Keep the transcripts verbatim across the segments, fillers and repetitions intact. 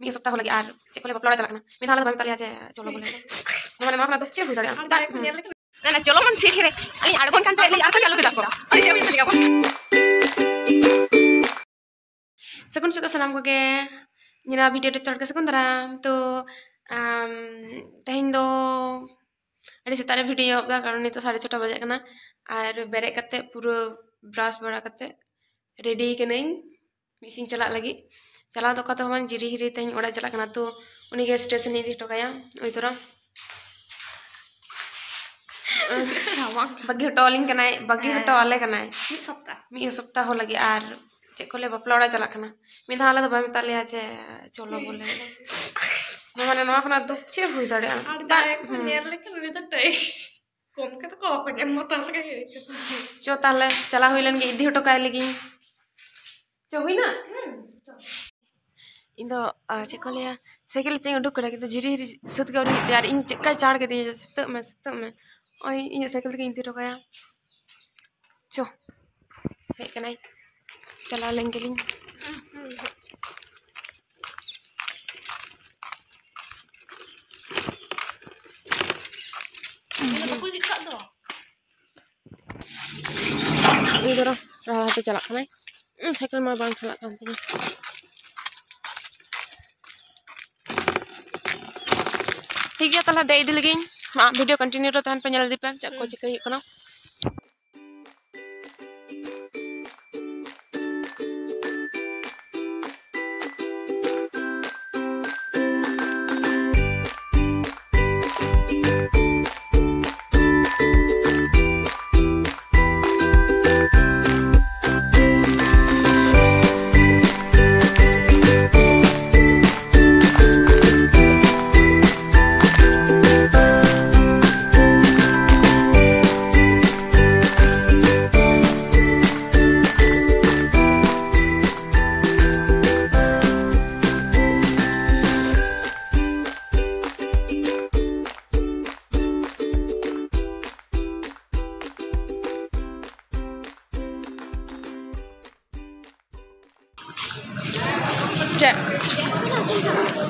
ᱢᱤᱫ ᱥᱚᱯᱛᱟᱦᱚ ᱞᱟᱹᱜᱤᱫ ᱟᱨ ᱪᱮᱫ ᱠᱚ ᱞᱟᱹᱭᱟ, ᱵᱟᱯᱞᱟ ᱚᱲᱟᱜ ᱪᱟᱞᱟᱜ ᱠᱟᱱᱟ᱾ ᱢᱤᱫ ᱫᱷᱟᱣ ᱞᱮ ᱵᱟᱭ ᱢᱮᱛᱟᱜ ᱞᱮᱭᱟ ᱡᱮ ᱪᱚᱞᱚ ᱵᱚᱞᱮ᱾ ᱢᱟᱱᱮ ᱱᱚᱣᱟ ᱠᱷᱚᱱᱟᱜ ᱫᱩᱠ ᱪᱮᱫ ᱦᱩᱭ ᱫᱟᱲᱮᱭᱟᱜᱼᱟ? ᱟᱨ ᱵᱟᱭ ᱧᱮᱞ ᱞᱮᱠᱷᱟᱱ ᱱᱟ ᱱᱟ ᱪᱚᱞᱚ ᱢᱟᱱ ᱥᱤᱴ ᱨᱮ ᱟᱹᱞᱤᱧ ᱟᱬᱜᱚᱱ ᱠᱟᱱ ᱛᱟᱦᱮᱸᱫ ᱞᱤᱧ ᱟᱨ ᱠᱚ ᱪᱟᱹᱞᱩ ᱠᱮᱫᱟ ᱠᱚ᱾ ᱥᱟᱹᱜᱩᱱ ᱥᱮᱛᱟᱜ ᱥᱟᱱᱟᱢ ᱠᱚᱜᱮ᱾ ᱧᱮᱞᱟ ᱵᱷᱤᱰᱤᱭᱳ ᱨᱮ ᱡᱚᱛᱚ ᱦᱚᱲ ᱜᱮ ᱥᱟᱹᱜᱩᱱ ᱫᱟᱨᱟᱢ᱾ ᱛᱚ ᱟᱢ, ᱛᱮᱦᱮᱧ ᱫᱚ ᱟᱹᱰᱤ ᱥᱮᱛᱟᱜ ᱨᱮ ᱵᱷᱤᱰᱤᱭᱳ ᱮᱦᱚᱵ ᱫᱟ, ᱠᱟᱨᱚᱱ ᱱᱤᱛᱚᱜ ᱥᱟᱲᱮ ᱪᱷᱚᱴᱟ ᱵᱟᱡᱟᱜ ᱠᱟᱱᱟ᱾ ᱟᱨ ᱵᱮᱨᱮᱫ ᱠᱟᱛᱮ ᱯᱩᱨᱟᱹ ᱵᱨᱟᱥ ᱵᱟᱲᱟ ᱠᱟᱛᱮ ᱨᱮᱰᱤ ᱠᱟᱹᱱᱟᱹᱧ ᱢᱤᱫ ᱥᱮᱫ ᱪᱟᱞᱟᱜ ᱞᱟᱹᱜᱤᱫ᱾ ᱪᱟᱞᱟᱣ ᱫᱚ ᱚᱠᱟ ᱛᱮᱦᱚᱸ ᱵᱟᱝ, ᱡᱤᱨᱤ ᱦᱤᱨᱤ ᱛᱮᱦᱮᱧ ᱚᱲᱟᱜ ᱪᱟᱞᱟᱜ ᱠᱟᱱᱟ᱾ ᱛᱚ ᱩᱱᱤᱜᱮ ᱥᱴᱮᱥᱚᱱ ᱤᱧ ᱤᱫᱤ ᱦᱚᱴᱚ ᱠᱟᱭᱟ᱾ ᱳᱭ ᱛᱚᱨᱟ ᱵᱟᱹᱜᱤ ᱦᱚᱴᱚ ᱟᱹᱞᱤᱧ ᱠᱟᱱᱟᱭ, ᱵᱟᱹᱜᱤ ᱦᱚᱴᱚ ᱟᱞᱮ ᱠᱟᱱᱟᱭ᱾ ᱢᱤᱫ ᱥᱚᱯᱛᱟᱦᱚ᱾ ᱢᱤᱫ ᱥᱚᱯᱛᱟᱦᱚ ᱞᱟᱹᱜᱤᱫ᱾ ᱟᱨ ᱪᱮᱫ ᱠᱚ ᱞᱟᱹᱭᱟ, ᱵᱟᱯᱞᱟ ᱚᱲᱟᱜ ᱪᱟᱞᱟᱜ ᱠᱟᱱᱟ᱾ ᱢᱤᱫ ᱫᱷᱟᱣ ᱟᱞᱮ ᱫᱚ ᱵᱟᱭ ᱢᱮᱛᱟᱜ ᱞᱮᱭᱟ ᱡᱮ ᱪᱚᱞᱚ ᱵᱚᱞᱮ᱾ ᱢᱟᱱᱮ ᱱᱚᱣᱟ ᱠᱷᱚᱱᱟᱜ ᱫᱩᱠ ᱪᱮᱫ ᱦᱩᱭ ᱫᱟᱲᱮᱭᱟᱜᱼᱟ? ᱟᱨ ᱵᱟᱭ ᱡᱟᱦᱟᱸᱭ ᱠᱚ ᱦᱩᱸ᱾ ᱧᱮᱞ ᱞᱮᱠᱷᱟᱱ ᱩᱱᱤ ᱫᱚ ᱴᱟᱭ ᱠᱚᱢ ᱠᱟᱛᱮ ᱠᱚ ᱵᱟᱠᱚ ᱧᱮᱞ ᱢᱚᱛᱚ ᱞᱮᱠᱟ ᱜᱮ ᱟᱹᱭᱠᱟᱹᱜᱼᱟ᱾ ᱪᱚ ᱛᱟᱦᱞᱮ ᱪᱟᱞᱟᱣ ᱦᱩᱭ ᱞᱮᱱ ᱜᱮ, ᱤᱫᱤ ᱦᱚᱴᱚ ᱠᱟᱭ ᱞᱮᱜᱤᱧ᱾ ᱪᱚ ᱦᱩᱭᱱᱟ? ᱤᱧ ᱫᱚ, ᱟᱨ ᱪᱮᱫ ᱠᱚ ᱞᱟᱹᱭᱟ, ᱥᱟᱭᱠᱮᱞ ᱛᱤᱧ ᱩᱰᱩᱠ ᱠᱮᱫᱟ, ᱠᱤᱱᱛᱩ ᱡᱷᱤᱨᱤ ᱦᱤᱨᱤ ᱥᱟᱹᱛ ᱜᱮ ᱟᱹᱣᱨᱤ ᱦᱩᱭᱩᱜ ᱛᱟᱭᱟ᱾ ᱟᱨ ᱤᱧ ᱪᱮᱫᱠᱟᱭ ᱪᱟᱲ ᱠᱮᱫᱤᱧᱟ, ᱡᱮ ᱥᱩᱛᱟᱹᱜ ᱢᱮ, ᱥᱩᱛᱟᱹᱜ ᱢᱮ᱾ ᱳᱭ ᱤᱧᱟᱹᱜ ᱥᱟᱭᱠᱮᱞ ᱛᱮᱜᱮᱧ ᱤᱫᱤ ᱦᱚᱴᱚ ᱠᱟᱭᱟ᱾ ᱪᱚ, ᱦᱮᱡ ᱠᱟᱱᱟᱭ, ᱪᱟᱞᱟᱣ ᱞᱮᱱ ᱜᱮᱞᱤᱧ᱾ ᱩᱱᱤ ᱫᱚ ᱨᱟᱦᱟ ᱛᱮ ᱪᱟᱞᱟᱜ ᱠᱟᱱᱟᱭ᱾ ᱩᱸ, ᱥᱟᱭᱠᱮᱞ ᱢᱟ ᱵᱟᱝ ᱪᱟᱞᱟᱜ ᱠᱟᱱ ᱛᱤᱧᱟᱹ᱾ ᱴᱷᱤᱠ ᱜᱮᱭᱟ, ᱛᱟᱦᱞᱮ ᱫᱮᱡ ᱤᱫᱤ ᱞᱮᱜᱤᱧ᱾ ᱢᱟ, ᱵᱷᱤᱰᱤᱭᱳ ᱠᱚᱱᱴᱤᱱᱤᱭᱩ ᱨᱮ ᱛᱟᱦᱮᱱ ᱯᱮ, ᱧᱮᱞ ᱤᱫᱤ ᱯᱮ ᱪᱮᱫ ᱠᱚ ᱦᱩᱸ᱾ ᱪᱤᱠᱟᱹᱭ ᱦᱩᱭᱩᱜ ᱠᱟᱱᱟ᱾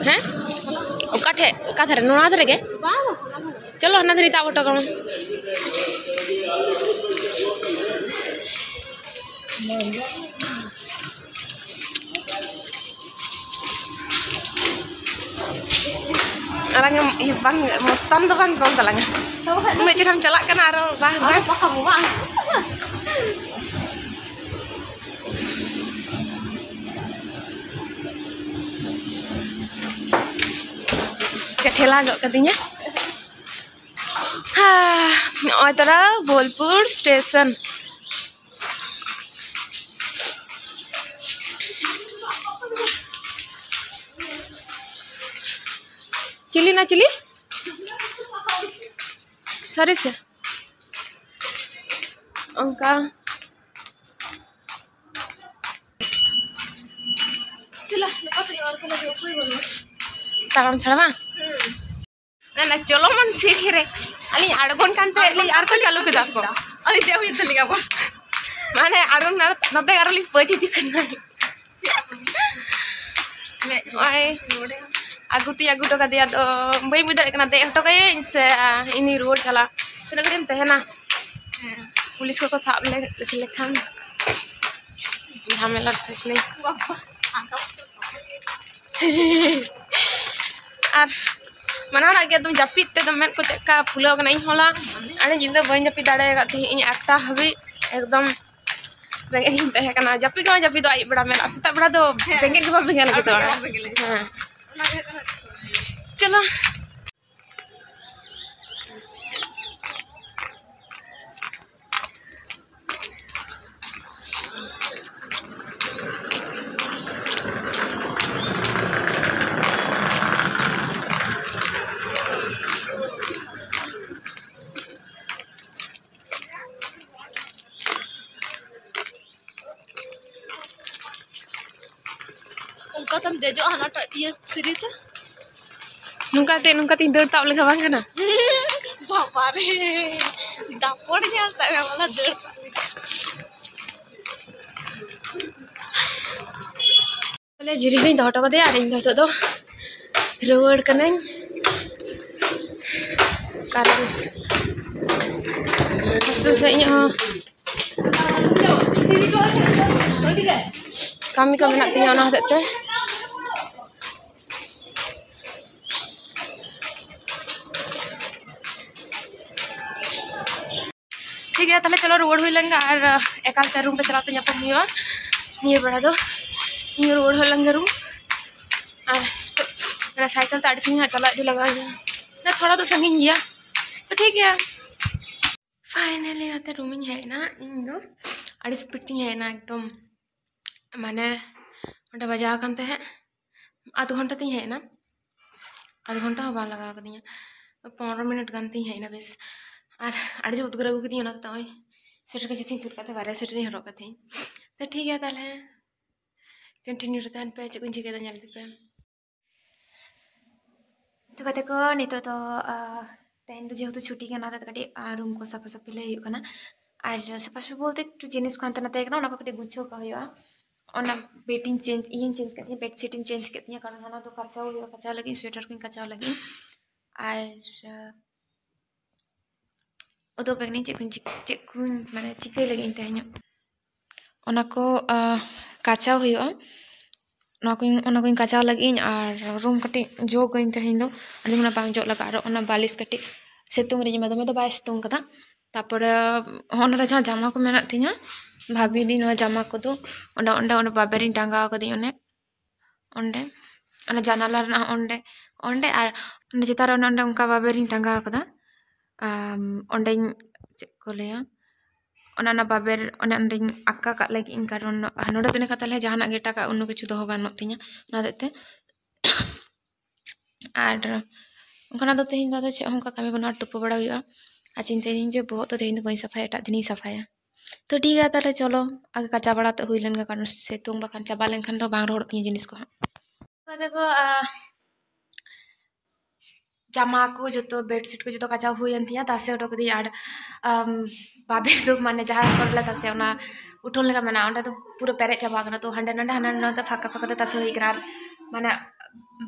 ᱦᱮᱸ? ᱚᱠᱟ ᱴᱷᱮᱡ? ᱚᱠᱟ ᱫᱷᱟᱨᱮ? ᱱᱚᱣᱟ ᱫᱷᱟᱨᱮ ᱜᱮ? ᱪᱚᱞᱚ, ᱦᱟᱱᱟ ᱫᱷᱟᱨᱮ ᱛᱟᱵ ᱦᱚᱴᱚ ᱠᱟᱢᱟ᱾ ᱟᱞᱟᱝ ᱮᱢ, ᱤᱭᱟᱹ, ᱵᱟᱝ, ᱢᱚᱥᱛᱟᱱ ᱫᱚ ᱵᱟᱝ ᱠᱚᱢ ᱛᱟᱞᱟᱝᱟ᱾ ᱩᱱᱟᱹᱜ ᱪᱮᱦᱨᱟᱢ ᱪᱟᱞᱟᱜ ᱠᱟᱱᱟ, ᱟᱨᱚ ᱵᱟᱝ, ᱵᱟᱝ᱾ ᱵᱟᱝ᱾ ᱴᱷᱮᱞᱟᱣ ᱜᱚᱫ ᱠᱟᱫᱤᱧᱟ᱾ ᱦᱟ, ᱱᱚᱜᱼᱚᱭ ᱛᱟᱨᱟ ᱵᱳᱞᱯᱩᱨ ᱥᱴᱮᱥᱚᱱ᱾ ᱪᱤᱞᱤ ᱱᱟ ᱪᱤᱞᱤ? ᱥᱟᱹᱨᱤ ᱥᱮ? ᱚᱱᱠᱟ᱾ ᱛᱟᱲᱟᱢ ᱪᱷᱟᱲᱟ ᱵᱟᱝ? ᱱᱟ, ᱱᱟ, ᱪᱚᱞᱚ ᱢᱚᱱ ᱥᱤᱲᱦᱤ ᱨᱮ᱾ ᱟᱹᱞᱤᱧ ᱟᱬᱜᱚᱱ ᱠᱟᱱ ᱛᱟᱦᱮᱸᱫ ᱞᱤᱧ, ᱟᱨ ᱠᱚ ᱪᱟᱹᱞᱩ ᱠᱮᱫᱟ ᱠᱚ᱾ ᱟᱹᱞᱤᱧ ᱫᱮᱡ ᱦᱩᱭᱩᱜ ᱛᱟᱹᱞᱤᱧᱟ ᱟᱵᱟᱨ᱾ ᱢᱟᱱᱮ ᱟᱬᱜᱚᱱ ᱱᱟ-, ᱱᱚᱛᱮ ᱟᱨᱚ ᱞᱤᱧ ᱯᱟᱹᱪ ᱦᱤᱡᱩᱜ ᱠᱟᱱᱟ᱾ ᱱᱚᱜᱼᱚᱭ ᱟᱹᱜᱩ ᱛᱤᱧ ᱟᱹᱜᱩ ᱦᱚᱴᱚ ᱠᱟᱫᱮᱭᱟ, ᱟᱫᱚ ᱵᱟᱹᱧ ᱵᱩᱡᱽ ᱫᱟᱲᱮᱭᱟᱜ ᱠᱟᱱᱟ ᱫᱮᱡ ᱦᱚᱴᱚ ᱠᱟᱭᱟᱹᱧ ᱥᱮ ᱤᱧᱤᱧ ᱨᱩᱣᱟᱹᱲ ᱪᱟᱞᱟᱜᱼᱟ᱾ ᱛᱤᱱᱟᱹᱜ ᱜᱷᱟᱹᱲᱤᱡ ᱮᱢ ᱛᱟᱦᱮᱱᱟ? ᱯᱩᱞᱤᱥ ᱠᱚᱠᱚ ᱥᱟᱵ ᱞᱮ-, ᱞᱮᱠᱷᱟᱱ ᱡᱷᱟᱢᱮᱞᱟ ᱥᱮᱥ ᱞᱮ᱾ ᱟᱨ ᱢᱟᱱᱟ ᱦᱚᱲᱟᱜ ᱜᱮ ᱮᱠᱫᱚᱢ ᱡᱟᱹᱯᱤᱫ ᱛᱮᱫᱚ ᱢᱮᱫ ᱠᱚ ᱪᱮᱫ ᱞᱮᱠᱟ ᱯᱷᱩᱞᱟᱹᱣ ᱠᱟᱱᱟ᱾ ᱤᱧ ᱦᱚᱞᱟ ᱟᱹᱰᱤ ᱧᱤᱫᱟᱹ ᱵᱟᱹᱧ ᱡᱟᱹᱯᱤᱫ ᱫᱟᱲᱮ ᱟᱠᱟᱫ ᱛᱟᱦᱮᱸᱫ, ᱤᱧ ᱟᱴᱴᱟ ᱦᱟᱹᱵᱤᱡ ᱮᱠᱫᱚᱢ ᱵᱮᱸᱜᱮᱫ ᱤᱧ ᱛᱟᱦᱮᱸ ᱠᱟᱱᱟ᱾ ᱡᱟᱹᱯᱤᱫ ᱜᱮ ᱵᱟᱝ ᱡᱟᱹᱯᱤᱫᱚᱜᱼᱟ ᱟᱹᱭᱩᱵ ᱵᱮᱲᱟ ᱢᱮᱫ, ᱟᱨ ᱥᱮᱛᱟᱜ ᱵᱮᱲᱟ ᱫᱚ ᱦᱮᱸ, ᱵᱮᱸᱜᱮᱫ ᱜᱮ ᱵᱟᱝ ᱵᱮᱸᱜᱮᱫ ᱞᱟᱹᱜᱤᱫᱚᱜᱼᱟ᱾ ᱟᱨ ᱵᱮᱸᱜᱮᱫ ᱵᱟᱝ ᱵᱮᱸᱜᱮᱫ ᱞᱟᱹᱜᱤᱫᱚᱜᱼᱟ᱾ ᱦᱮᱸ᱾ ᱚᱱᱟ ᱜᱮ ᱦᱩᱭᱩᱜ ᱠᱟᱱᱟ᱾ ᱪᱚᱞᱚ᱾ ᱚᱱᱠᱟ ᱛᱮᱢ ᱫᱮᱡᱚᱜᱼᱟ ᱦᱟᱱᱟᱴᱟᱜ ᱤᱭᱟᱹ ᱥᱤᱲᱤ ᱛᱮ᱾ ᱱᱚᱝᱠᱟ ᱛᱮ, ᱱᱚᱝᱠᱟ ᱛᱮᱧ ᱫᱟᱹᱲ ᱛᱟᱵ ᱞᱮᱠᱷᱟᱱ ᱵᱟᱝ ᱜᱟᱱᱚᱜᱼᱟ? ᱵᱟᱵᱟ ᱨᱮ, ᱫᱟᱯᱚᱴ ᱧᱮᱞ ᱛᱟᱭ ᱢᱮ, ᱵᱟᱞᱟ ᱫᱟᱹᱲ ᱛᱟᱵ ᱞᱮᱠᱟ᱾ ᱵᱚᱞᱮ ᱡᱤᱨᱤ ᱜᱤᱧ ᱫᱚᱦᱚ ᱦᱚᱴᱚ ᱠᱟᱫᱮᱭᱟ ᱟᱨ ᱤᱧ ᱫᱚ ᱱᱤᱛᱚᱜ ᱫᱚ ᱨᱩᱣᱟᱹᱲ ᱠᱟᱹᱱᱟᱹᱧ, ᱠᱟᱨᱚᱱ ᱦᱳᱥᱴᱮᱞ ᱥᱮᱫ ᱤᱧᱟᱹᱜ ᱦᱚᱸ ᱠᱟᱹᱢᱤ ᱠᱚ ᱢᱮᱱᱟᱜ ᱛᱤᱧᱟᱹ, ᱚᱱᱟ ᱦᱚᱛᱮᱡ ᱛᱮ᱾ ᱴᱷᱤᱠ ᱜᱮᱭᱟ, ᱛᱟᱦᱞᱮ ᱪᱚᱞᱚ ᱨᱩᱣᱟᱹᱲ ᱦᱩᱭ ᱞᱮᱱ ᱜᱮ, ᱟᱨ ᱮᱠᱟᱞ ᱛᱮ ᱨᱩᱢ ᱨᱮ ᱪᱟᱞᱟᱣ ᱛᱮ ᱧᱟᱯᱟᱢ ᱦᱩᱭᱩᱜᱼᱟ᱾ ᱱᱤᱭᱟᱹ ᱵᱮᱲᱟ ᱫᱚ ᱤᱧ ᱨᱩᱣᱟᱹᱲ ᱦᱩᱭ ᱞᱮᱱ ᱜᱮ ᱨᱩᱢ᱾ ᱟᱨ ᱚᱱᱟ ᱥᱟᱭᱠᱮᱞ ᱛᱮ ᱟᱹᱰᱤ ᱥᱟᱺᱜᱤᱧ ᱦᱟᱸᱜ ᱪᱟᱞᱟᱜ ᱤᱫᱤ ᱞᱟᱜᱟᱣ ᱤᱧᱟ, ᱢᱟᱱᱮ ᱛᱷᱚᱲᱟ ᱫᱚ ᱥᱟᱺᱜᱤᱧ ᱜᱮᱭᱟ, ᱛᱚ ᱴᱷᱤᱠ ᱜᱮᱭᱟ᱾ ᱯᱷᱟᱭᱱᱟᱞᱤ ᱜᱟᱛᱮ ᱨᱩᱢᱤᱧ ᱦᱮᱡ ᱮᱱᱟ᱾ ᱤᱧ ᱫᱚ ᱟᱹᱰᱤ ᱥᱯᱤᱰ ᱛᱤᱧ ᱦᱮᱡ ᱮᱱᱟ ᱮᱠᱫᱚᱢ, ᱢᱟᱱᱮ ᱚᱸᱰᱮ ᱵᱟᱡᱟᱣ ᱟᱠᱟᱱ ᱛᱟᱦᱮᱸᱫ, ᱟᱫᱷ ᱜᱷᱚᱱᱴᱟ ᱛᱤᱧ ᱦᱮᱡ ᱮᱱᱟ, ᱟᱫᱷ ᱜᱷᱚᱱᱴᱟ ᱦᱚᱸ ᱵᱟᱝ ᱞᱟᱜᱟᱣ ᱠᱟᱫᱤᱧᱟ, ᱯᱚᱱᱨᱚ ᱢᱤᱱᱤᱴ ᱜᱟᱱ ᱛᱤᱧ ᱦᱮᱡ ᱮᱱᱟ ᱵᱮᱥ᱾ ᱟᱨ ᱟᱹᱰᱤ ᱡᱳᱨ ᱩᱫᱽᱜᱟᱹᱨ ᱟᱹᱜᱩ ᱠᱤᱫᱤᱧᱟ, ᱚᱱᱟ ᱛᱮ ᱱᱚᱜᱼᱚᱭ ᱥᱩᱭᱮᱴᱟᱨ ᱠᱚ ᱡᱚᱛᱚᱧ ᱛᱩᱫ ᱠᱟᱛᱮ ᱵᱟᱨᱭᱟ ᱥᱩᱭᱮᱴᱟᱨᱤᱧ ᱦᱚᱨᱚᱜ ᱠᱟᱫ ᱛᱤᱧ᱾ ᱛᱚ ᱴᱷᱤᱠ ᱜᱮᱭᱟ, ᱛᱟᱦᱞᱮ ᱠᱚᱱᱴᱤᱱᱤᱭᱩ ᱨᱮ ᱛᱟᱦᱮᱱ ᱯᱮ, ᱪᱮᱫ ᱠᱚᱧ ᱪᱤᱠᱟᱹᱭᱮᱫᱟ ᱧᱮᱞ ᱤᱫᱤ ᱯᱮ᱾ ᱛᱚ ᱜᱟᱛᱮ ᱠᱚ, ᱱᱤᱛᱚᱜ ᱫᱚ ᱟᱦ, ᱛᱮᱦᱮᱧ ᱫᱚ ᱡᱮᱦᱮᱛᱩ ᱪᱷᱩᱴᱤ ᱠᱟᱱᱟ, ᱚᱱᱟᱛᱮ ᱠᱟᱹᱴᱤᱡ ᱟᱦ, ᱨᱩᱢ ᱠᱚ ᱥᱟᱯᱷᱟ ᱥᱟᱹᱯᱷᱤ ᱞᱟᱹᱭ ᱦᱩᱭᱩᱜ ᱠᱟᱱᱟ᱾ ᱟᱨ ᱥᱟᱯᱷᱟ ᱥᱟᱹᱯᱷᱤ ᱵᱚᱞᱛᱮ ᱮᱠᱴᱩ ᱡᱤᱱᱤᱥ ᱠᱚ ᱦᱟᱱᱛᱮ ᱱᱟᱛᱮ ᱠᱟᱱᱟ, ᱚᱱᱟ ᱠᱚ ᱠᱟᱹᱴᱤᱡ ᱜᱩᱪᱷᱟᱹᱣ ᱠᱟᱜ ᱦᱩᱭᱩᱜᱼᱟ᱾ ᱚᱱᱟ ᱵᱮᱰ ᱤᱧ ᱪᱮᱧᱡᱽ, ᱤᱭᱟᱹᱧ ᱪᱮᱧᱡᱽ ᱠᱮᱫ ᱛᱤᱧᱟᱹ, ᱵᱮᱰᱥᱤᱴ ᱤᱧ ᱪᱮᱧᱡᱽ ᱠᱮᱫ ᱛᱤᱧᱟᱹ, ᱠᱟᱨᱚᱱ ᱚᱱᱟ ᱫᱚ ᱠᱟᱪᱟᱣ ᱦᱩᱭᱩᱜᱼᱟ, ᱠᱟᱪᱟᱣ ᱞᱟᱹᱜᱤᱫ, ᱥᱩᱭᱮᱴᱟᱨ ᱠᱚᱧ ᱠᱟᱪᱟᱣ ᱞᱟᱹᱜᱤᱫ᱾ ᱟᱨ ᱟᱦ, ᱩᱫᱩᱜ ᱟᱯᱮ ᱠᱟᱹᱱᱟᱹᱧ ᱪᱮᱫ ᱠᱚᱧ ᱪᱤᱠ-, ᱪᱮᱫ ᱠᱚᱧ ᱢᱟᱱᱮ ᱪᱤᱠᱟᱹᱭ ᱞᱟᱹᱜᱤᱫ ᱤᱧ ᱛᱮᱦᱮᱧᱚᱜ᱾ ᱚᱱᱟ ᱠᱚ ᱟᱦ, ᱠᱟᱪᱟᱣ ᱦᱩᱭᱩᱜᱼᱟ᱾ ᱚᱱᱟ ᱠᱚᱧ, ᱚᱱᱟ ᱠᱚᱧ ᱠᱟᱪᱟᱣ ᱞᱟᱹᱜᱤᱫ ᱤᱧ, ᱟᱨ ᱨᱩᱢ ᱠᱟᱹᱴᱤᱡ ᱡᱚᱜᱟᱹᱧ ᱛᱮᱦᱮᱧ ᱫᱚ, ᱟᱹᱰᱤ ᱢᱟᱱᱮ ᱵᱟᱝ ᱡᱚᱜ ᱞᱟᱜᱟᱜᱼᱟ᱾ ᱟᱨ ᱚᱱᱟ ᱵᱟᱞᱤᱥ ᱠᱟᱹᱴᱤᱡ ᱥᱤᱛᱩᱝ ᱨᱤᱧ ᱮᱢᱟ, ᱫᱚᱢᱮ ᱫᱚ ᱵᱟᱭ ᱥᱤᱛᱩᱝ ᱠᱟᱫᱟ᱾ ᱛᱟᱯᱚᱨᱮ ᱦᱚᱸᱜᱼᱚ ᱱᱚᱰᱮ ᱡᱟᱦᱟᱸ ᱡᱟᱢᱟ ᱠᱚ ᱢᱮᱱᱟᱜ ᱛᱤᱧᱟᱹ, ᱵᱷᱟᱵᱤ ᱫᱤᱧ ᱱᱚᱣᱟ ᱡᱟᱢᱟ ᱠᱚᱫᱚ ᱚᱸᱰᱮ, ᱚᱸᱰᱮ, ᱚᱸᱰᱮ ᱵᱟᱵᱮᱨᱤᱧ ᱴᱟᱸᱜᱟᱣ ᱠᱟᱹᱫᱟᱹᱧ, ᱚᱱᱮ ᱚᱸᱰᱮ, ᱚᱱᱟ ᱡᱟᱱᱟᱞᱟ ᱨᱮᱱᱟᱜ ᱦᱚᱸ ᱚᱸᱰᱮ, ᱚᱸᱰᱮ, ᱟᱨ ᱚᱱᱟ ᱪᱮᱛᱟᱱ ᱨᱮ ᱚᱱᱮ ᱚᱸᱰᱮ ᱚᱱᱠᱟ ᱵᱟᱵᱮᱨᱤᱧ ᱴᱟᱸᱜᱟᱣ ᱠᱟᱫᱟ᱾ ᱟᱢ, ᱚᱸᱰᱮᱧ, ᱪᱮᱫ ᱠᱚ ᱞᱟᱹᱭᱟ, ᱚᱱᱟ, ᱚᱱᱟ ᱵᱟᱵᱮᱨ ᱚᱱᱮ ᱚᱸᱰᱮᱧ ᱟᱠᱟ ᱠᱟᱜ ᱞᱟᱹᱜᱤᱫ ᱤᱧ, ᱠᱟᱨᱚᱱ ᱱᱚᱰᱮ ᱫᱚ ᱤᱱᱟᱹ ᱠᱷᱟᱱ ᱛᱟᱦᱞᱮ ᱡᱟᱦᱟᱱᱟᱜ ᱜᱮ ᱮᱴᱟᱜᱟᱜ ᱚᱱᱱᱚ ᱠᱤᱪᱷᱩ ᱫᱚᱦᱚ ᱜᱟᱱᱚᱜ ᱛᱤᱧᱟᱹ, ᱚᱱᱟ ᱦᱚᱛᱮᱡ ᱛᱮ᱾ ᱟᱨ ᱚᱱᱠᱟᱱᱟᱜ ᱫᱚ ᱛᱮᱦᱮᱧ ᱫᱚ ᱟᱫᱚ ᱪᱮᱫ ᱦᱚᱸ ᱚᱱᱠᱟ ᱠᱟᱹᱢᱤ ᱵᱟᱹᱱᱩᱜᱼᱟ, ᱟᱨ ᱛᱩᱯᱩ ᱵᱟᱲᱟ ᱦᱩᱭᱩᱜᱼᱟ᱾ ᱟᱨ ᱪᱤᱱᱛᱟᱹᱭᱫᱟᱹᱧ ᱡᱮ ᱵᱚᱦᱚᱜ ᱫᱚ ᱛᱮᱦᱮᱧ ᱫᱚ ᱵᱟᱹᱧ ᱥᱟᱯᱷᱟᱭᱟ, ᱮᱴᱟᱜ ᱫᱤᱱᱤᱧ ᱥᱟᱯᱷᱟᱭᱟ᱾ ᱛᱚ ᱴᱷᱤᱠ ᱜᱮᱭᱟ, ᱛᱟᱦᱞᱮ ᱪᱚᱞᱚ ᱟᱜᱮ ᱠᱟᱪᱟ ᱵᱟᱲᱟ ᱛᱮ ᱦᱩᱭ ᱞᱮᱱ ᱜᱮ, ᱠᱟᱨᱚᱱ ᱥᱤᱛᱩᱝ ᱵᱟᱠᱷᱟᱱ ᱪᱟᱵᱟ ᱞᱮᱱᱠᱷᱟᱱ ᱫᱚ ᱵᱟᱝ ᱨᱚᱦᱚᱲᱚᱜ ᱛᱤᱧᱟᱹ ᱡᱤᱱᱤᱥ ᱠᱚ ᱦᱟᱸᱜ᱾ ᱛᱟᱠᱚ, ᱟᱦ, ᱡᱟᱢᱟ ᱠᱚ ᱡᱚᱛᱚ, ᱵᱮᱰᱥᱤᱴ ᱠᱚ ᱡᱚᱛᱚ ᱠᱟᱪᱟᱣ ᱦᱩᱭᱮᱱ ᱛᱤᱧᱟᱹ, ᱛᱟᱥᱮ ᱦᱚᱴᱚ ᱠᱟᱹᱫᱟᱹᱧ᱾ ᱟᱨ, ᱟᱢ, ᱵᱟᱵᱮᱨ ᱫᱚ ᱢᱟᱱᱮ ᱡᱟᱦᱟᱸ ᱠᱚᱨᱮ ᱞᱮ ᱛᱟᱥᱮᱭᱟ, ᱚᱱᱟ ᱩᱴᱷᱟᱹᱱ ᱞᱮᱠᱟ ᱢᱮᱱᱟᱜᱼᱟ, ᱚᱸᱰᱮ ᱫᱚ ᱯᱩᱨᱟᱹ ᱯᱮᱨᱮᱡ ᱪᱟᱵᱟ ᱟᱠᱟᱱᱟ᱾ ᱛᱚ ᱦᱟᱸᱰᱮ ᱱᱟᱰᱮ ᱦᱟᱸᱰᱮ ᱱᱟᱰᱮ ᱯᱷᱟᱸᱠᱟ ᱯᱷᱟᱸᱠᱟ ᱛᱮ ᱛᱟᱥᱮ ᱦᱩᱭ ᱠᱟᱱᱟ᱾ ᱟᱨ ᱢᱟᱱᱮ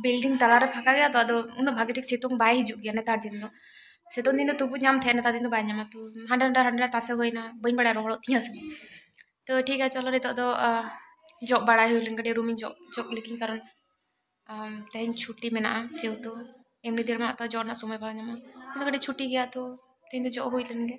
ᱵᱤᱞᱰᱤᱝ ᱛᱟᱞᱟᱨᱮ ᱯᱷᱟᱸᱠᱟ ᱜᱮᱭᱟ, ᱛᱚ ᱟᱫᱚ ᱩᱱᱟᱹᱜ ᱵᱷᱟᱜᱮ ᱴᱷᱤᱠ ᱥᱤᱛᱩᱝ ᱵᱟᱭ ᱦᱤᱡᱩᱜ ᱜᱮᱭᱟ ᱱᱮᱛᱟᱨ ᱫᱤᱱ ᱫᱚ᱾ ᱥᱤᱛᱩᱝ ᱫᱤᱱ ᱫᱚ ᱛᱚᱵᱩ ᱧᱟᱢ ᱛᱟᱦᱮᱸᱫ, ᱱᱮᱛᱟᱨ ᱫᱤᱱ ᱫᱚ ᱵᱟᱭ ᱧᱟᱢᱟ᱾ ᱛᱚ ᱦᱟᱸᱰᱮ ᱱᱟᱰᱮ ᱦᱟᱸᱰᱮ ᱱᱟᱰᱮ ᱛᱟᱥᱮ ᱦᱩᱭᱱᱟ, ᱵᱟᱹᱧ ᱵᱟᱲᱟᱭᱟ ᱨᱚᱦᱚᱲᱚᱜ ᱛᱤᱧᱟ ᱥᱮ ᱵᱟᱝ᱾ ᱛᱚ ᱴᱷᱤᱠ ᱜᱮᱭᱟ, ᱪᱚᱞᱚ ᱱᱤᱛᱚᱜ ᱫᱚ ᱟᱦ, ᱡᱚᱜ ᱵᱟᱲᱟᱭ ᱦᱩᱭ ᱞᱮᱱ, ᱠᱟᱹᱴᱤᱡ ᱨᱩᱢᱤᱧ ᱡᱚᱜ ᱡᱚᱜ ᱞᱮᱜᱤᱧ, ᱠᱟᱨᱚᱱ ᱟᱢ, ᱛᱮᱦᱮᱧ ᱪᱷᱩᱴᱤ ᱢᱮᱱᱟᱜᱼᱟ, ᱡᱮᱦᱮᱛᱩ ᱮᱢᱱᱤ ᱫᱤᱱ ᱢᱟ ᱛᱚ ᱡᱚᱜ ᱨᱮᱱᱟᱜ ᱥᱚᱢᱚᱭ ᱵᱟᱝ ᱧᱟᱢᱚᱜᱼᱟ᱾ ᱛᱮᱦᱮᱧ ᱫᱚ ᱠᱟᱹᱴᱤᱡ ᱪᱷᱩᱴᱤ ᱜᱮᱭᱟ, ᱛᱚ ᱛᱮᱦᱮᱧ ᱫᱚ ᱡᱚᱜ ᱦᱩᱭ ᱞᱮᱱ ᱜᱮ᱾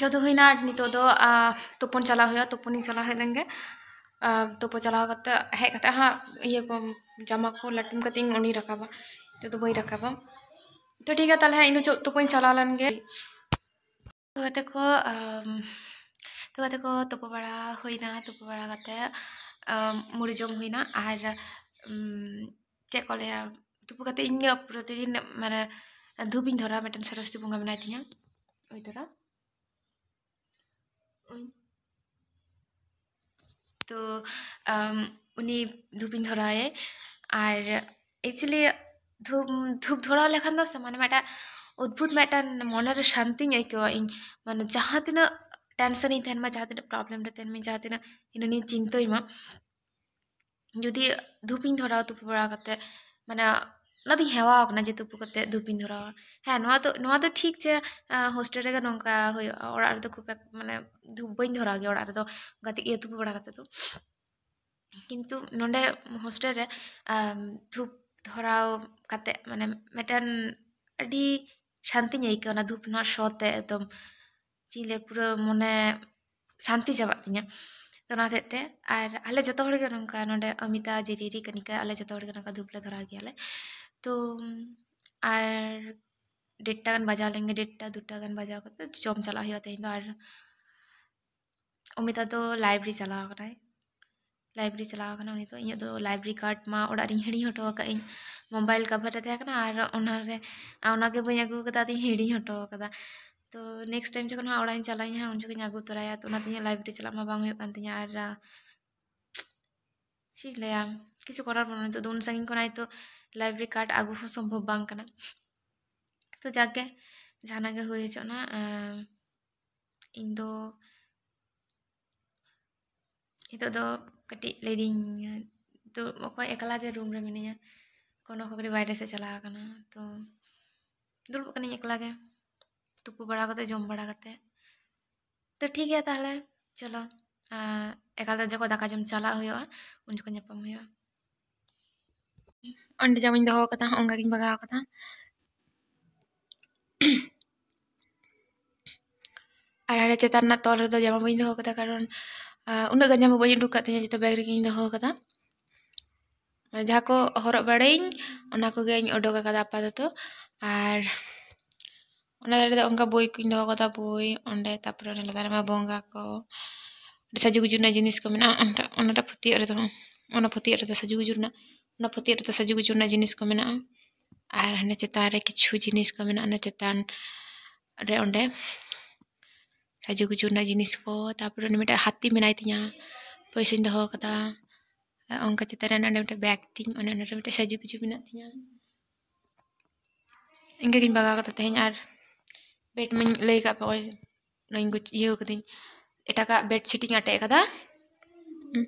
ᱡᱚᱛᱚ ᱦᱩᱭᱱᱟ, ᱟᱨ ᱱᱤᱛᱚᱜ ᱫᱚ, ᱟ, ᱛᱩᱯᱩᱱ ᱪᱟᱞᱟᱣ ᱦᱩᱭᱩᱜᱼᱟ᱾ ᱛᱩᱯᱩᱱᱤᱧ ᱪᱟᱞᱟᱣ ᱦᱮᱡ ᱞᱮᱱ ᱜᱮ᱾ ᱟ, ᱛᱩᱯᱩ ᱪᱟᱞᱟᱣ ᱠᱟᱛᱮ, ᱦᱮᱡ ᱠᱟᱛᱮ ᱦᱟᱸᱜ ᱤᱭᱟᱹ ᱠᱚ, ᱡᱟᱢᱟ ᱠᱚ ᱞᱟᱹᱴᱩᱢ ᱠᱟᱛᱮ ᱤᱧ ᱩᱱᱤᱧ ᱨᱟᱠᱟᱵᱟ᱾ ᱱᱤᱛᱚᱜ ᱫᱚ ᱵᱟᱹᱧ ᱨᱟᱠᱟᱵᱟ᱾ ᱛᱚ ᱴᱷᱤᱠ ᱜᱮᱭᱟ, ᱛᱟᱦᱚᱞᱮ ᱤᱧ ᱫᱚ ᱪᱚ-, ᱛᱩᱯᱩᱧ ᱪᱟᱞᱟᱣ ᱞᱮᱱ ᱜᱮ᱾ ᱛᱚ ᱜᱟᱛᱮ ᱠᱚ, ᱟᱢ, ᱛᱚ ᱜᱟᱛᱮ ᱠᱚ, ᱛᱩᱯᱩ ᱵᱟᱲᱟ ᱦᱩᱭᱱᱟ᱾ ᱛᱩᱯᱩ ᱵᱟᱲᱟ ᱠᱟᱛᱮ, ᱟᱢ, ᱢᱩᱲᱤ ᱡᱚᱢ ᱦᱩᱭᱱᱟ᱾ ᱟᱨ, ᱩᱢ, ᱪᱮᱫ ᱠᱚ ᱞᱟᱹᱭᱟ, ᱛᱩᱯᱩ ᱠᱟᱛᱮ ᱤᱧ ᱯᱨᱚᱛᱤᱫᱤᱱ ᱢᱟᱱᱮ ᱫᱷᱩᱯ ᱤᱧ ᱫᱷᱚᱨᱟᱣᱟ, ᱢᱤᱫᱴᱮᱱ ᱥᱚᱨᱚᱥᱚᱛᱤ ᱵᱚᱸᱜᱟ ᱢᱮᱱᱟᱭ ᱛᱤᱧᱟ, ᱳᱭ ᱛᱚᱨᱟ᱾ ᱳᱭ᱾ ᱛᱚ, ᱟᱢ, ᱩᱱᱤ ᱫᱷᱩᱯ ᱤᱧ ᱫᱷᱚᱨᱟᱣᱟᱭᱟ᱾ ᱟᱨ actually ᱫᱷᱩᱯ, ᱫᱷᱩᱯ ᱫᱷᱚᱨᱟᱣ ᱞᱮᱠᱷᱟᱱ ᱫᱚ ᱥᱮ, ᱢᱟᱱᱮ, ᱢᱤᱫᱴᱟᱝ ᱚᱫᱽᱵᱷᱩᱛ ᱢᱤᱫᱴᱟᱝ ᱢᱚᱱᱮᱨᱮ ᱥᱟᱱᱛᱤᱧ ᱟᱹᱭᱠᱟᱹᱣᱟ᱾ ᱤᱧ, ᱢᱟᱱᱮ, ᱡᱟᱦᱟᱸ ᱛᱤᱱᱟᱹᱜ tension ᱤᱧ ᱛᱟᱦᱮᱱ ᱢᱟ, ᱡᱟᱦᱟᱸ ᱛᱤᱱᱟᱹᱜ problem ᱨᱮ ᱛᱟᱦᱮᱱ ᱢᱟ, ᱡᱟᱦᱟᱸ ᱛᱤᱱᱟᱹᱜ ᱦᱤᱱᱟᱹ ᱱᱤᱭᱟᱹ ᱪᱤᱱᱛᱟᱹᱭ ᱢᱟ, ᱡᱩᱫᱤ ᱫᱷᱩᱯ ᱤᱧ ᱫᱷᱚᱨᱟᱣᱟ, ᱛᱩᱯᱩ ᱵᱟᱲᱟ ᱠᱟᱛᱮ, ᱢᱟᱱᱮ, ᱚᱱᱟ ᱫᱚᱧ ᱦᱮᱣᱟ ᱟᱠᱟᱱᱟ ᱡᱮ ᱛᱩᱯᱩ ᱠᱟᱛᱮ ᱫᱷᱩᱯ ᱤᱧ ᱫᱷᱚᱨᱟᱣᱟ᱾ ᱦᱮᱸ, ᱱᱚᱣᱟ ᱫᱚ, ᱱᱚᱣᱟ ᱫᱚ ᱴᱷᱤᱠ ᱡᱮ, ᱟᱸ, hostel ᱨᱮᱜᱮ ᱱᱚᱝᱠᱟ ᱦᱩᱭᱩᱜᱼᱟ, ᱚᱲᱟᱜ ᱨᱮᱫᱚ ᱠᱷᱩᱵ ᱮᱠ-, ᱢᱟᱱᱮ, ᱫᱷᱩᱯ ᱵᱟᱹᱧ ᱫᱷᱚᱨᱟᱣ ᱜᱮᱭᱟ ᱚᱲᱟᱜ ᱨᱮᱫᱚ, ᱜᱟᱛᱮ ᱤᱭᱟᱹ ᱛᱩᱯᱩ ᱵᱟᱲᱟ ᱠᱟᱛᱮ ᱫᱚ᱾ ᱠᱤᱱᱛᱩ ᱱᱚᱰᱮ hostel ᱨᱮ, ᱟᱢ, ᱫᱷᱩᱯ ᱫᱷᱚᱨᱟᱣ ᱠᱟᱛᱮ, ᱢᱟᱱᱮ, ᱢᱤᱫᱴᱮᱱ ᱟᱹᱰᱤ ᱥᱟᱱᱛᱤᱧ ᱟᱹᱭᱠᱟᱹᱣᱟ ᱚᱱᱟ ᱫᱷᱩᱯ ᱨᱮᱱᱟᱜ ᱥᱚ ᱛᱮ᱾ ᱮᱠᱫᱚᱢ ᱪᱮᱫ ᱤᱧ ᱞᱟᱹᱭᱟ, ᱯᱩᱨᱟᱹ ᱢᱚᱱᱮ ᱥᱟᱱᱛᱤ ᱪᱟᱵᱟᱜ ᱛᱤᱧᱟᱹ᱾ ᱛᱚ ᱚᱱᱟ ᱦᱚᱛᱮᱡ ᱛᱮ, ᱟᱨ ᱟᱞᱮ ᱡᱚᱛᱚ ᱦᱚᱲ ᱜᱮ ᱱᱚᱝᱠᱟ, ᱱᱚᱰᱮ ᱚᱢᱤᱛᱟ, ᱡᱮᱨᱤᱨᱤ, ᱠᱟᱱᱤᱠᱟ, ᱟᱞᱮ ᱡᱚᱛᱚ ᱦᱚᱲ ᱜᱮ ᱱᱚᱝᱠᱟ ᱫᱷᱩᱯ ᱞᱮ ᱫᱷᱚᱨᱟᱣ ᱜᱮᱭᱟᱞᱮ᱾ ᱛᱚ, ᱟᱨ ᱰᱮᱴᱴᱟ ᱜᱟᱱ ᱵᱟᱡᱟᱣ ᱞᱮᱱᱜᱮ, ᱰᱮᱴᱴᱟ ᱫᱩᱴᱟ ᱜᱟᱱ ᱵᱟᱡᱟᱣ ᱠᱟᱛᱮ ᱡᱚᱢ ᱪᱟᱞᱟᱜ ᱦᱩᱭᱩᱜᱼᱟ ᱛᱮᱦᱮᱧ ᱫᱚ᱾ ᱟᱨ ᱚᱢᱤᱛᱟ ᱫᱚ library ᱪᱟᱞᱟᱣ ᱟᱠᱟᱱᱟᱭ, library ᱪᱟᱞᱟᱣ ᱟᱠᱟᱱᱟ ᱩᱱᱤ ᱫᱚ᱾ ᱤᱧᱟᱹᱜ ᱫᱚ library card ᱢᱟ ᱚᱲᱟᱜ ᱨᱤᱧ ᱦᱤᱲᱤᱧ ᱦᱚᱴᱚ ᱟᱠᱟᱫ ᱤᱧ, mobile cover ᱨᱮ ᱛᱟᱦᱮᱸ ᱠᱟᱱᱟ ᱟᱨ ᱚᱱᱟ ᱨᱮ, ᱚᱱᱟ ᱜᱮ ᱵᱟᱹᱧ ᱟᱹᱜᱩ ᱟᱠᱟᱫᱟ, ᱟᱫᱚᱧ ᱦᱤᱲᱤᱧ ᱦᱚᱴᱚ ᱟᱠᱟᱫᱟ᱾ ᱛᱚ next time ᱡᱚᱠᱷᱚᱱ ᱦᱟᱸᱜ ᱚᱲᱟᱜ ᱤᱧ ᱪᱟᱞᱟᱜ ᱟᱹᱧ ᱦᱟᱸᱜ, ᱩᱱ ᱡᱚᱠᱷᱚᱱ ᱤᱧ ᱟᱹᱜᱩ ᱛᱚᱨᱟᱭᱟ᱾ ᱛᱚ ᱚᱱᱟᱛᱮ ᱤᱧᱟᱹᱜ library ᱪᱟᱞᱟᱜ ᱢᱟ ᱵᱟᱝ ᱦᱩᱭᱩᱜ ᱠᱟᱱ ᱛᱤᱧᱟᱹ᱾ ᱟᱨ ᱪᱮᱫ ᱤᱧ ᱞᱟᱹᱭᱟ, ᱠᱤᱪᱷᱩ ᱠᱚᱨᱟᱨ ᱵᱟᱹᱱᱩᱜᱼᱟ ᱱᱤᱛᱚᱜ ᱫᱚ, ᱩᱱ ᱥᱟᱺᱜᱤᱧ ᱠᱷᱚᱱᱟᱜ ᱛᱚ library card ᱟᱹᱜᱩ ᱦᱚᱸ ᱥᱚᱢᱵᱷᱚᱵ ᱵᱟᱝ ᱠᱟᱱᱟ᱾ ᱛᱚ ᱡᱟᱠ ᱜᱮ, ᱡᱟᱦᱟᱱᱟᱜ ᱜᱮ ᱦᱩᱭ ᱦᱚᱪᱚᱜ ᱱᱟ, ᱟᱸ, ᱤᱧ ᱫᱚ ᱱᱤᱛᱚᱜ ᱫᱚ ᱠᱟᱹᱴᱤᱡ ᱞᱟᱹᱭᱫᱟᱹᱧ, ᱛᱚ ᱚᱠᱚᱭ ᱮᱠᱞᱟ ᱜᱮ room ᱨᱮ ᱢᱤᱱᱟᱹᱧᱟ, ᱠᱳᱱᱳ ᱠᱚ ᱠᱟᱹᱴᱤᱡ ᱵᱟᱭᱨᱮ ᱥᱮᱫ ᱪᱟᱞᱟᱣ ᱟᱠᱟᱱᱟ, ᱛᱚ ᱫᱩᱲᱩᱵ ᱠᱟᱹᱱᱟᱹᱧ ᱮᱠᱞᱟ ᱜᱮ, ᱛᱩᱯᱩ ᱵᱟᱲᱟ ᱠᱟᱛᱮ, ᱡᱚᱢ ᱵᱟᱲᱟ ᱠᱟᱛᱮ᱾ ᱛᱚ ᱴᱷᱤᱠ ᱜᱮᱭᱟ ᱛᱟᱦᱚᱞᱮ, ᱪᱚᱞᱚ, ᱟᱸ, ᱮᱠᱟᱞᱛᱮ ᱡᱚᱠᱷᱚᱱ ᱫᱟᱠᱟ ᱡᱚᱢ ᱪᱟᱞᱟᱜ ᱦᱩᱭᱩᱜᱼᱟ, ᱩᱱ ᱡᱚᱠᱷᱚᱱ ᱧᱟᱯᱟᱢ ᱦᱩᱭᱩᱜᱼᱟ᱾ ᱚᱸᱰᱮ ᱡᱟᱢᱟᱧ ᱫᱚᱦᱚ ᱠᱟᱫᱟ, ᱚᱱᱠᱟ ᱜᱤᱧ ᱵᱟᱜᱟᱣ ᱠᱟᱫᱟ᱾ ᱟᱨ ᱦᱟᱸᱰᱮ ᱪᱮᱛᱟᱱ ᱨᱮᱱᱟᱜ ᱛᱚᱞ ᱨᱮᱫᱚ ᱡᱟᱢᱟ ᱵᱟᱹᱧ ᱫᱚᱦᱚ ᱠᱟᱫᱟ, ᱠᱟᱨᱚᱱ, ᱟᱸ, ᱩᱱᱟᱹᱜ ᱜᱟᱱ ᱡᱟᱢᱟ ᱵᱟᱹᱧ ᱩᱰᱩᱠ ᱠᱟᱜ ᱛᱤᱧᱟᱹ, ᱡᱚᱛᱚ bag ᱨᱮᱜᱮᱧ ᱫᱚᱦᱚ ᱠᱟᱫᱟ᱾ ᱡᱟᱦᱟᱸ ᱠᱚ ᱦᱚᱨᱚᱜ ᱵᱟᱲᱟᱭᱟᱹᱧ, ᱚᱱᱟ ᱠᱚᱜᱮᱧ ᱚᱰᱚᱠ ᱟᱠᱟᱫᱟ ᱟᱯᱟᱛᱚᱛᱚ᱾ ᱟᱨ ᱚᱱᱟ ᱨᱮᱫᱚ ᱚᱱᱠᱟ ᱵᱳᱭ ᱠᱚᱧ ᱫᱚᱦᱚ ᱠᱟᱫᱟ, ᱵᱳᱭ ᱚᱸᱰᱮ, ᱛᱟᱨᱯᱚᱨᱮ ᱚᱱᱟ ᱞᱟᱛᱟᱨ ᱨᱮᱢᱟ ᱵᱚᱸᱜᱟ ᱠᱚ, ᱥᱟᱡᱩᱜᱩᱡᱩ ᱨᱮᱱᱟᱜ ᱡᱤᱱᱤᱥ ᱠᱚ ᱢᱮᱱᱟᱜᱼᱟ᱾ ᱚᱱᱟᱴᱟᱜ, ᱚᱱᱟᱴᱟᱜ ᱯᱷᱟᱹᱛᱭᱟᱹᱜ ᱨᱮᱫᱚ, ᱚᱱᱟ ᱯᱷᱟᱹᱛᱭᱟᱹᱜ ᱨᱮᱫᱚ ᱥᱟᱡᱩᱜᱩᱡᱩ ᱨᱮᱱᱟᱜ, ᱚᱱᱟ ᱯᱷᱟᱹᱛᱭᱟᱹᱜ ᱨᱮᱫᱚ ᱥᱟᱡᱩᱜᱩᱡᱩ ᱨᱮᱱᱟᱜ ᱡᱤᱱᱤᱥ ᱠᱚ ᱢᱮᱱᱟᱜᱼᱟ᱾ ᱟᱨ ᱦᱟᱱᱮ ᱪᱮᱛᱟᱱ ᱨᱮ ᱠᱤᱪᱷᱩ ᱡᱤᱱᱤᱥ ᱠᱚ ᱢᱮᱱᱟᱜᱼᱟ, ᱚᱱᱟ ᱪᱮᱛᱟᱱ ᱨᱮ ᱚᱸᱰᱮ ᱥᱟᱡᱩᱜᱩᱡᱩ ᱨᱮᱱᱟᱜ ᱡᱤᱱᱤᱥ ᱠᱚ᱾ ᱛᱟᱨᱯᱚᱨᱮ ᱩᱱᱤ ᱢᱤᱫᱴᱮᱱ ᱦᱟᱹᱛᱤ ᱢᱮᱱᱟᱭ ᱛᱤᱧᱟ, ᱯᱚᱭᱥᱟᱧ ᱫᱚᱦᱚ ᱠᱟᱫᱟ᱾ ᱚᱱᱠᱟ ᱪᱮᱛᱟᱱ ᱨᱮ ᱚᱸᱰᱮ ᱢᱤᱫᱴᱮᱱ bag ᱛᱤᱧ, ᱚᱱᱮ ᱚᱸᱰᱮ ᱢᱤᱫᱴᱮᱱ ᱥᱟᱡᱩᱜᱩᱡᱩ ᱢᱮᱱᱟᱜ ᱛᱤᱧᱟ᱾ ᱤᱱᱠᱟᱹ ᱜᱤᱧ ᱵᱟᱜᱟᱣ ᱠᱟᱫᱟ ᱛᱮᱦᱮᱧ᱾ ᱟᱨ bed ᱢᱟᱧ ᱞᱟᱹᱭ ᱠᱟᱫ ᱯᱮ, ᱱᱚᱜᱼᱚᱭ ᱱᱚᱣᱟᱧ ᱜᱩᱪ-, ᱤᱭᱟᱹ ᱠᱟᱹᱫᱟᱹᱧ, ᱮᱴᱟᱜᱟᱜ bedsheet ᱤᱧ ᱟᱴᱮᱫ ᱠᱟᱫᱟ᱾ ᱦᱩᱸ᱾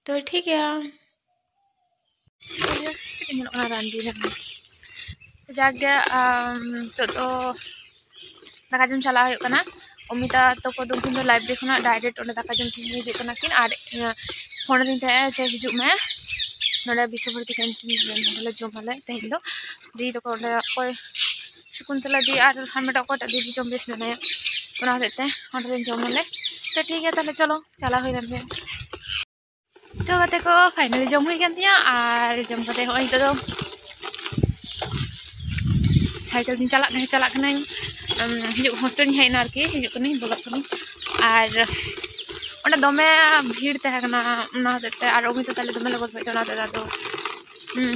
ᱛᱚ ᱴᱷᱤᱠ ᱜᱮᱭᱟ, ᱪᱮᱫ ᱧᱮᱞᱚᱜ ᱠᱟᱱᱟ ᱨᱟᱱ ᱵᱤᱨ ᱨᱮ᱾ ᱡᱟᱠ ᱜᱮ, ᱟᱢ, ᱱᱤᱛᱚᱜ ᱫᱚ ᱫᱟᱠᱟ ᱡᱚᱢ ᱪᱟᱞᱟᱣ ᱦᱩᱭᱩᱜ ᱠᱟᱱᱟ᱾ ᱚᱢᱤᱛᱟ ᱛᱟᱠᱚ ᱫᱚ ᱩᱱᱠᱤᱱ ᱫᱚ library ᱠᱷᱚᱱᱟᱜ direct ᱚᱸᱰᱮ ᱫᱟᱠᱟ ᱡᱚᱢ ᱴᱷᱮᱱ ᱦᱤᱡᱩᱜ ᱠᱟᱱᱟ ᱠᱤᱱ᱾ ᱟᱨ, ᱤᱭᱟᱹ, ᱯᱷᱳᱱ ᱟᱹᱫᱤᱧ ᱛᱟᱦᱮᱸᱜᱼᱟ ᱡᱮ ᱦᱤᱡᱩᱜ ᱢᱮ ᱱᱚᱰᱮ ᱵᱤᱥᱥᱚ ᱵᱷᱟᱨᱚᱛᱤ canteen ᱨᱮ, ᱱᱚᱰᱮ ᱞᱮ ᱡᱚᱢᱟᱞᱮ ᱛᱮᱦᱮᱧ ᱫᱚ᱾ ᱫᱤᱫᱤ ᱛᱟᱠᱚ ᱚᱸᱰᱮ ᱚᱠᱚᱭ ᱥᱩᱠᱩᱱᱛᱚᱞᱟ ᱫᱤ ᱟᱨ ᱦᱟᱱ ᱢᱤᱫᱴᱟᱝ ᱚᱠᱚᱭᱴᱟᱜ ᱫᱤᱫᱤ ᱡᱚᱢ ᱵᱮᱥ ᱢᱮᱱᱟᱭᱟ, ᱚᱱᱟ ᱦᱚᱛᱮᱡ ᱛᱮ ᱚᱸᱰᱮ ᱞᱮ ᱡᱚᱢᱟᱞᱮ᱾ ᱛᱚ ᱴᱷᱤᱠ ᱜᱮᱭᱟ ᱛᱟᱦᱚᱞᱮ, ᱪᱚᱞᱚ ᱪᱟᱞᱟᱣ ᱦᱩᱭ ᱞᱮᱱ ᱜᱮ᱾ ᱛᱚ ᱜᱟᱛᱮ ᱠᱚ, finally ᱡᱚᱢ ᱦᱩᱭ ᱠᱟᱱ ᱛᱤᱧᱟ᱾ ᱟᱨ ᱡᱚᱢ ᱠᱟᱛᱮ ᱦᱚᱸᱜᱼᱚᱭ ᱱᱤᱛᱚᱜ ᱫᱚ cycle ᱛᱤᱧ ᱪᱟᱞᱟᱜ ᱠᱟᱱᱟ, ᱪᱟᱞᱟᱜ ᱠᱟᱹᱱᱟᱹᱧ᱾ ᱟᱢ, ᱦᱤᱡᱩᱜ, hostel ᱤᱧ ᱦᱮᱡ ᱮᱱᱟ ᱟᱨᱠᱤ, ᱦᱤᱡᱩᱜ ᱠᱟᱹᱱᱟᱹᱧ, ᱵᱚᱞᱚᱜ ᱠᱟᱹᱱᱟᱹᱧ᱾ ᱟᱨ ᱚᱸᱰᱮ ᱫᱚᱢᱮ ᱵᱷᱤᱲ ᱛᱟᱦᱮᱸ ᱠᱟᱱᱟ, ᱚᱱᱟ ᱦᱚᱛᱮᱡ ᱛᱮ, ᱟᱨ ᱚᱢᱤᱛᱟ ᱛᱟᱞᱮ ᱫᱚᱢᱮ ᱞᱮ ᱜᱚᱞᱯᱚᱭᱮᱫ ᱛᱟᱦᱮᱱᱟ, ᱚᱱᱟ ᱦᱚᱛᱮᱡ ᱛᱮ ᱟᱫᱚ, ᱦᱩᱸ,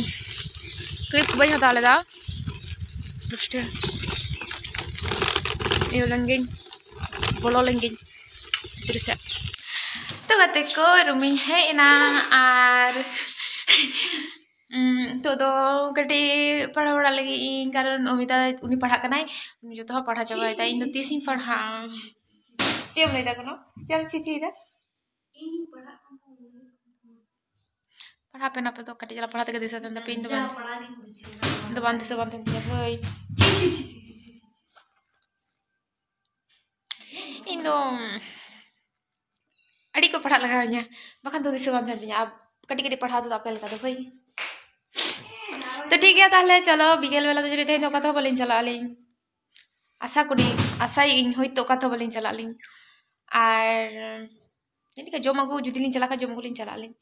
clips ᱵᱟᱹᱧ ᱦᱟᱛᱟᱣ ᱞᱮᱫᱟ᱾ Hostel ᱤᱭᱟᱹ ᱞᱮᱱ ᱜᱤᱧ, ᱵᱚᱞᱚ ᱞᱮᱱ ᱜᱤᱧ ᱵᱷᱤᱛᱨᱤ ᱥᱮᱫ᱾ ᱛᱚ ᱜᱟᱛᱮ ᱠᱚ, room ᱤᱧ ᱦᱮᱡ ᱮᱱᱟ᱾ ᱟᱨ ᱩᱸ, ᱱᱤᱛᱚᱜ ᱫᱚ ᱠᱟᱹᱴᱤᱡ ᱯᱟᱲᱦᱟᱣ ᱵᱟᱲᱟᱜ ᱞᱟᱹᱜᱤᱫ ᱤᱧ, ᱠᱟᱨᱚᱱ ᱚᱢᱤᱛᱟ ᱩᱱᱤ ᱯᱟᱲᱦᱟᱜ ᱠᱟᱱᱟᱭ, ᱩᱱᱤ ᱡᱚᱛᱚ ᱦᱚᱲ ᱯᱟᱲᱦᱟᱣ ᱪᱟᱵᱟᱭᱮᱫᱟ, ᱤᱧ ᱫᱚ ᱛᱤᱥ ᱤᱧ ᱯᱟᱲᱦᱟᱜᱼᱟ? ᱪᱮᱫ ᱮᱢ ᱞᱟᱹᱭᱫᱟ ᱠᱳᱱᱳ? ᱪᱮᱫ ᱮᱢ ᱪᱤᱪᱤᱭᱮᱫᱟ? ᱯᱟᱲᱦᱟᱜ ᱯᱮ ᱱᱟᱯᱮ ᱫᱚ, ᱠᱟᱹᱴᱤᱡ ᱪᱟᱞᱟᱜ ᱯᱟᱲᱦᱟᱣ ᱛᱮᱜᱮ ᱫᱤᱥᱟᱹ ᱛᱟᱦᱮᱱ ᱛᱟᱯᱮ, ᱤᱧ ᱫᱚ ᱵᱟᱝ, ᱤᱧ ᱫᱚ ᱵᱟᱝ ᱫᱤᱥᱟᱹ ᱵᱟᱝ ᱛᱟᱦᱮᱱ ᱛᱤᱧᱟ ᱵᱷᱟᱹᱭ᱾ ᱤᱧ ᱫᱚ ᱟᱹᱰᱤ ᱠᱚ ᱯᱟᱲᱦᱟᱜ ᱞᱟᱜᱟᱣᱤᱧᱟ, ᱵᱟᱠᱷᱟᱱ ᱫᱚ ᱫᱤᱥᱟᱹ ᱵᱟᱝ ᱛᱟᱦᱮᱱ ᱛᱤᱧᱟ᱾ ᱟᱨ ᱠᱟᱹᱴᱤᱡ ᱠᱟᱹᱴᱤᱡ ᱯᱟᱲᱦᱟᱣ ᱛᱮᱫᱚ ᱟᱯᱮ ᱞᱮᱠᱟ ᱫᱚ ᱵᱷᱟᱹᱭ᱾ ᱛᱚ ᱴᱷᱤᱠ ᱜᱮᱭᱟ ᱛᱟᱦᱞᱮ, ᱪᱚᱞᱚ ᱵᱤᱠᱮᱞ ᱵᱮᱞᱟ ᱫᱚ ᱡᱟᱹᱱᱤᱡ ᱛᱮᱦᱮᱧ ᱫᱚ ᱚᱠᱟ ᱛᱮᱦᱚᱸ ᱵᱟᱹᱞᱤᱧ ᱪᱟᱞᱟᱜ ᱟᱹᱞᱤᱧ᱾ ᱟᱥᱟ ᱠᱚᱨᱤ, ᱟᱥᱟᱭᱮᱫ ᱟᱹᱧ ᱦᱳᱭᱛᱳ ᱚᱠᱟ ᱛᱮᱦᱚᱸ ᱵᱟᱹᱞᱤᱧ ᱪᱟᱞᱟᱜ ᱟᱹᱞᱤᱧ᱾ ᱟᱨ ᱡᱟᱹᱱᱤᱡ ᱠᱷᱟᱱ ᱡᱚᱢ ᱟᱹᱜᱩ, ᱡᱩᱫᱤ ᱞᱤᱧ ᱪᱟᱞᱟᱜ ᱠᱷᱟᱱ ᱡᱚᱢ ᱟᱹᱜᱩ ᱞᱤᱧ ᱪᱟᱞᱟᱜ ᱟᱹᱞᱤᱧ᱾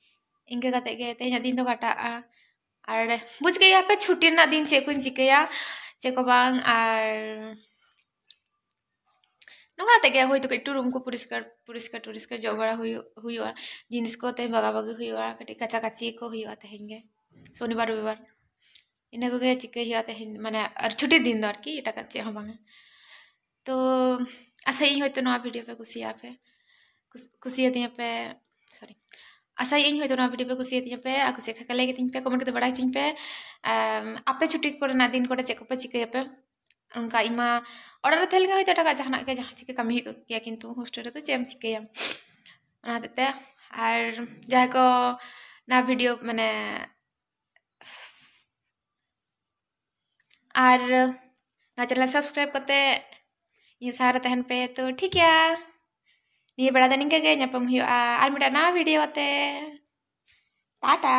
ᱤᱱᱠᱟᱹ ᱠᱟᱛᱮᱫ ᱜᱮ ᱛᱮᱦᱮᱧᱟᱜ ᱫᱤᱱ ᱫᱚ ᱠᱟᱴᱟᱜᱼᱟ᱾ ᱟᱨ ᱵᱩᱡᱽ ᱠᱮᱫ ᱜᱮᱭᱟ ᱯᱮ ᱪᱷᱩᱴᱤ ᱨᱮᱱᱟᱜ ᱫᱤᱱ ᱪᱮᱫ ᱠᱚᱧ ᱪᱤᱠᱟᱹᱭᱟ, ᱪᱮᱫ ᱠᱚ ᱵᱟᱝ᱾ ᱟᱨ ᱱᱚᱝᱠᱟ ᱛᱮᱜᱮ ᱦᱳᱭᱛᱳ ᱠᱟᱹᱡ ᱴᱩᱨᱩᱢ ᱠᱚ ᱯᱚᱨᱤᱥᱠᱟᱨ, ᱯᱚᱨᱤᱥᱠᱟᱨ ᱴᱚᱨᱤᱥᱠᱟᱨ ᱡᱚᱜ ᱵᱟᱲᱟ ᱦᱩᱭᱩᱜ, ᱦᱩᱭᱩᱜᱼᱟ᱾ ᱡᱤᱱᱤᱥ ᱠᱚ ᱛᱮᱦᱮᱧ ᱵᱟᱜᱟ ᱵᱟᱜᱤ ᱦᱩᱭᱩᱜᱼᱟ, ᱠᱟᱹᱴᱤᱡ ᱠᱟᱪᱟ ᱠᱟᱪᱤ ᱠᱚ ᱦᱩᱭᱩᱜᱼᱟ ᱛᱮᱦᱮᱧ ᱜᱮ, ᱥᱚᱱᱤᱵᱟᱨ ᱨᱚᱵᱤᱵᱟᱨ᱾ ᱤᱱᱟᱹ ᱠᱚᱜᱮ ᱪᱤᱠᱟᱹᱭ ᱦᱩᱭᱩᱜᱼᱟ ᱛᱮᱦᱮᱧ, ᱢᱟᱱᱮ, ᱟᱨ ᱪᱷᱩᱴᱤ ᱫᱤᱱ ᱫᱚ ᱟᱨᱠᱤ, ᱮᱴᱟᱜᱟᱜ ᱪᱮᱫ ᱦᱚᱸ ᱵᱟᱝᱟ᱾ ᱛᱚ ᱟᱥᱟᱭᱟᱹᱧ ᱦᱳᱭᱛᱳ ᱱᱚᱣᱟ video ᱯᱮ ᱠᱩᱥᱤᱭᱟᱜᱼᱟ ᱯᱮ, ᱠᱩᱥ-, ᱠᱩᱥᱤᱭᱟᱛᱤᱧᱟ ᱯᱮ, sorry, ᱟᱥᱟᱭᱟᱹᱧ ᱦᱳᱭᱛᱳ ᱱᱚᱣᱟ video ᱯᱮ ᱠᱩᱥᱤᱭᱟᱛᱤᱧᱟ ᱯᱮ᱾ ᱟᱨ ᱠᱩᱥᱤᱭᱟᱜ ᱠᱷᱟᱱ ᱯᱮ ᱞᱟᱹᱭ ᱠᱟᱹᱛᱤᱧ ᱯᱮ, comment ᱠᱟᱛᱮ ᱵᱟᱲᱟᱭ ᱦᱚᱪᱚᱧ ᱯᱮ᱾ ᱟᱢ, ᱟᱯᱮ ᱪᱷᱩᱴᱤ ᱠᱚᱨᱮᱱᱟᱜ ᱫᱤᱱ ᱠᱚᱨᱮ ᱪᱮᱫ ᱠᱚᱯᱮ ᱪᱤᱠᱟᱹᱭᱟᱯᱮ? ᱚᱱᱠᱟ ᱤᱧ ᱢᱟ ᱚᱲᱟᱜ ᱨᱮ ᱛᱟᱦᱮᱸ ᱞᱮᱱᱠᱷᱟᱱ ᱦᱳᱭᱛᱳ ᱮᱴᱟᱜᱟᱜ ᱡᱟᱦᱟᱱᱟᱜ ᱜᱮ, ᱡᱟᱦᱟᱸ ᱪᱤᱠᱟᱹ ᱠᱟᱹᱢᱤ ᱦᱩᱭᱩᱜ ᱜᱮᱭᱟ, ᱠᱤᱱᱛᱩ hostel ᱨᱮᱫᱚ ᱪᱮᱫ ᱮᱢ ᱪᱤᱠᱟᱹᱭᱟ? ᱚᱱᱟ ᱦᱚᱛᱮᱡ ᱛᱮ, ᱟᱨ ᱡᱟᱦᱟᱸᱭ ᱠᱚ ᱱᱚᱣᱟ video ᱢᱟᱱᱮ, ᱟᱨ ᱱᱚᱣᱟ channel subscribe ᱠᱟᱛᱮ ᱤᱧ ᱥᱟᱶ ᱨᱮ ᱛᱟᱦᱮᱱ ᱯᱮ᱾ ᱛᱚ ᱴᱷᱤᱠ ᱜᱮᱭᱟ, ᱱᱤᱭᱟᱹ ᱵᱮᱲᱟ ᱫᱚ ᱱᱤᱝᱠᱟᱹ ᱜᱮ, ᱧᱟᱯᱟᱢ ᱦᱩᱭᱩᱜᱼᱟ ᱟᱨ ᱢᱤᱫᱴᱟᱝ ᱱᱟᱣᱟ video ᱟᱛᱮ᱾ ᱴᱟᱴᱟ᱾